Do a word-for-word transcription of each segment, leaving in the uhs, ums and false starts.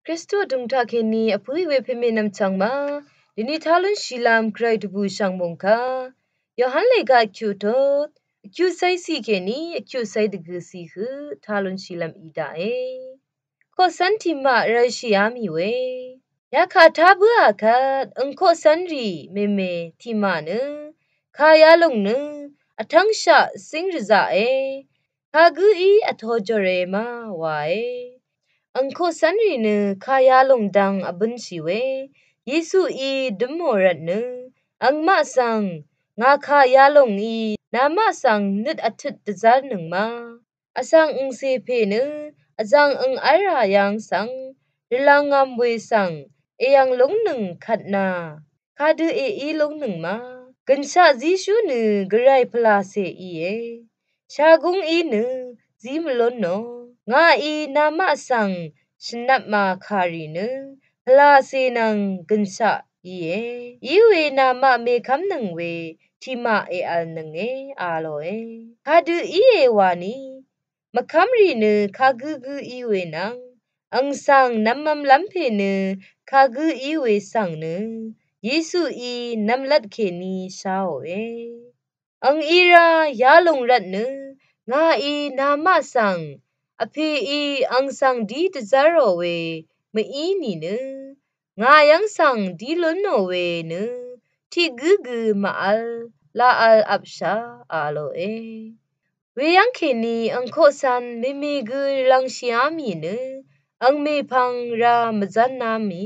Kristu dv̀ng taq kèní vpǿì we pèmè nvmchv̀ng ma dvni tá lúnshìlv́m gvray dvbùshv̀ng mòngkà Yohan lèga vkyuq tot vkyuq cé ciq kèní vkyuq cé dvgø̀ ciq høq tá lúnshìlv́m í daqe. Koqcv́n tiqmaq rv̄lshìá mì we yakà tá bǿà kvt ang koqcv́nrì mèmè tiqmaq nø kà yalòng nø vtv́ngshaq cíng rvzaqe. Kagǿí vtojòre ma wae. Ang koqcv́nrì nø kà yalòng dvng vbǿnshì we Yesuí dǿmò rvtnø angmaq svng ngà kà yalòngí namaq svng nøt vtøt dvzv́rnøng ma. Vsvng angcè pè nø vzv̀ng ang v́lrà yv́ng svng rvlv̄ngv̄m we svng èyv̀ng lúngnøng kvt nà kadø èí lúngnøng ma. Gønshaq zíshú nø gvray pvlacè íe. Shagúng í nø zí mvlúnò. Ngàí namaq svng shvnvpmà kàrì nø pvlacè nvng gønshaq íe. Íwe namaq mèkv́mnøng we tiqmaq èvlnønge a lòe. Kadø íe wani mvkv́mrì nø kagǿ gǿ í we nvng ang svng nvmvmlv́m pè nø kagǿ í we svng nø Yesuí nvmlat kèní sháòe. Ang í rá yalòng rvtnø ngàí namaq svng vpèí ang svng dí dvzv́rò we mv-í nìnø ngà yv́ng svng dí lúnò we nø tiq gǿ gø màvl laqvl vpshà a lòe. Weyv́ng kèní ang koqcv́n mèmè gø rvlv̄ngshìá mì nø ang mèpvng rā mvzv́ná mì.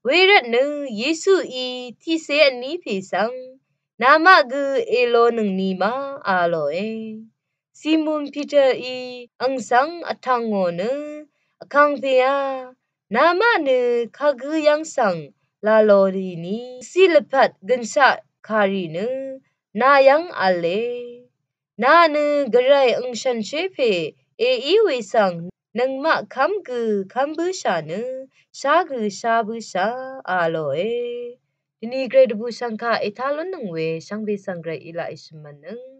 Wervtnø Yesuí tiqcé vní pè svng namaq gø èlonøngni ma a lòe. Simon Peterí ang svng vtv̀ngò nø vkàngpèá namaq nø kagǿ yv́ng svng làlò rìni ciq lvpat gønshaq kàrì nø nà yv́ng v̄le. Nà nø gvray ang shànshér pè èí we svng nøngmaq kv́m gø kv́m bǿshà nø shá gø shá bǿshà a lòe. Dvni gvray dvbùshv̀ng kà ètá lúnnøng we shvngbe svng gvray í laq èshø̀mvtnøng.